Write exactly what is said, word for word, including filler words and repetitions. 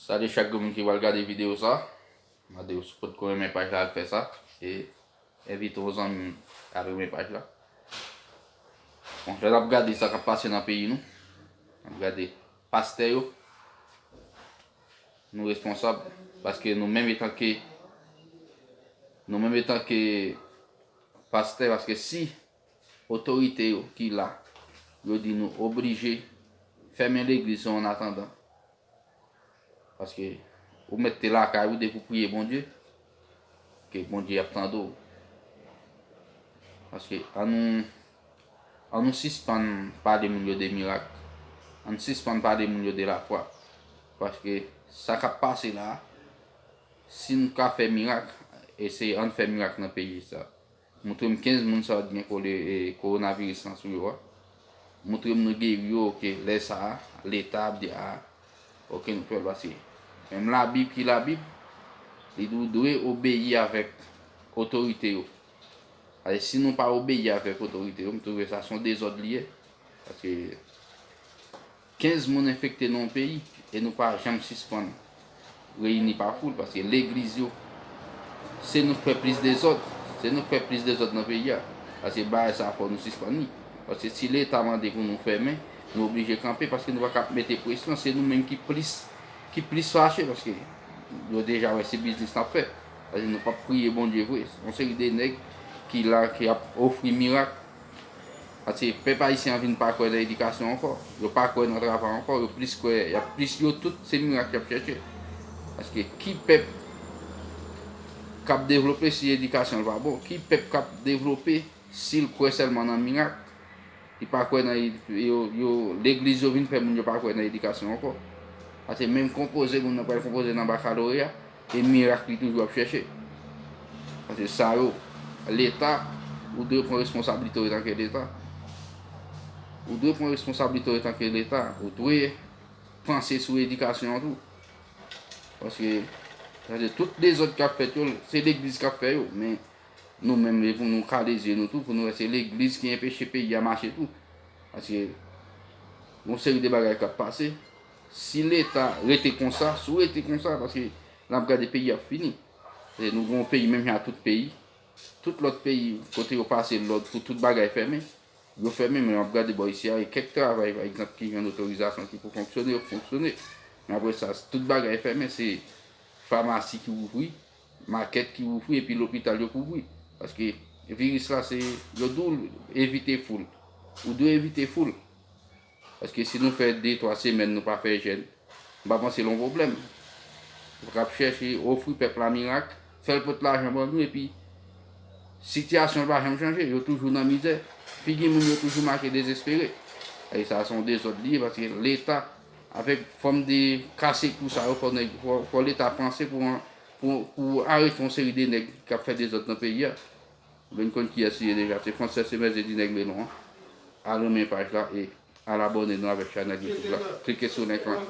Salye chak grenn moun ki pral gade videyo sa. Mande w si w potko renmen paj la, al fè sa. E envite yon zanmi al renmen paj la. Bon, lè n ap gade sa k ap pase nan peyi nou, n ap gade pastè yo, nou responsab. Paske nou menm etanke, nou menm etanke pastè, paske si otorite yo ki la, yo di nou oblije fèmen legliz yo an atandan. Paske ou mèt te lakay ou depi w priye Bondye, ke Bondye ap tande w. Paske ann nou, ann nou sispann pale moun yo de mirak. Ann sispann pale moun yo de lafwa. Paske sa k ap pase la a, si n ka fè mirak, eseye ann fè mirak nan peyi sa. Montre m kenz moun sa yo t gen kole, e, kowonaviris lan sou yo a. Montre m nou geri yo, oke, lè sa a, Leta ap di, a, oke, nou fè l pase. Menm Labib ki Labib, li di w dwe obeyi avèk otorite yo. Alè, si nou pa obeyi avèk otorite yo, m twouve sa se yon dezòd li ye. Paske kenz moun enfekte nan yon peyi e nou pa janm sispann reyini pa foul, paske legliz yo, se nou k fè plis dezòd, se nou k fè plis dezòd nan peyi a. Paske bagay sa fò nou sispann li. Paske si Leta mande pou nou fèmen, nou oblije kanpe, paske nou pa ka ap mete presyon, se nou menm ki plis, ki plis fache, paske yo deja wè se biznis n ap fè. Paske nou p ap priye Bondye vre. Yon seri de nèg ki la, ki ap ofri mirak, Paske pèp ayisyen an vin pa kwè nan edikasyon ankò. Yo pa kwè nan travay ankò, yo plis kwè, y ap plis, yo tout se mirak y ap chèche. Paske ki pèp k ap devlope si edikasyon l pa bon? Ki pèp k ap devlope si l kwè sèlman nan mirak? Li pa kwè nan ed-, yo, yo, legliz yo vin fè moun yo pa kwè nan edikasyon ankò. Paske menm konpoze moun nan pral konpoze nan bakaloreya, e mirak li toujou ap chèche. Paske sa yo, Leta, ou dwe pran responsablite w etanke Leta. Ou dwe pran responsablite w etanke Leta. Ou dwe panse sou edikasyon an tou. Paske, paske tout dezòd k ap fèt yo, se legliz k ap fè yo. Men nou menm, e pou nou kale zye nou tou, pou nou wè se legliz ki enpeche peyi a mache tou. Paske, yon seri de bagay k ap pase. Si Leta rete konsa, si w rete konsa, paske n ap gade peyi ap fini. E nou gen yon peyi menm jan ak tout peyi. Tout lòt peyi, kote yo pase lòd pou tout bagay fèmen, yo fèmen, men n ap gade bò isi a, e kèk travay, pa egzanp, ki jwenn otorizasyon ki pou fonksyone, yo fonksyone. Men apre sa, tout bagay fèmen, se famasi ki ouvri, makèt ki ouvri, epi lopital yo k ouvri. Paske viris la, se, yo di w evite foul. Ou dwe evite foul. Paske si nou fè de, twa semèn, nou pa fè jèn, m pa panse l yon pwoblèm. Yo k ap chèche ofri pèp la mirak, fè l pot lajan ban nou, epi sitiyasyon l pa janm chanje. Yo toujou nan mizè. Figi moun yo toujou make dezespere. E sa, se yon dezòd li ye, paske Leta, avèk fòm de kase kou sa yo, fò nèg, fò, fò Leta panse pou, pou, pou arete yon seri de nèg k ap fè dezòd nan peyi a. Ou vin konn kiyès li ye deja. Se Frantzès Emerse di Nèg Melon an. Al renmen paj la e al abòne nou avèk chanèl YouTube la. Klike sou link lan.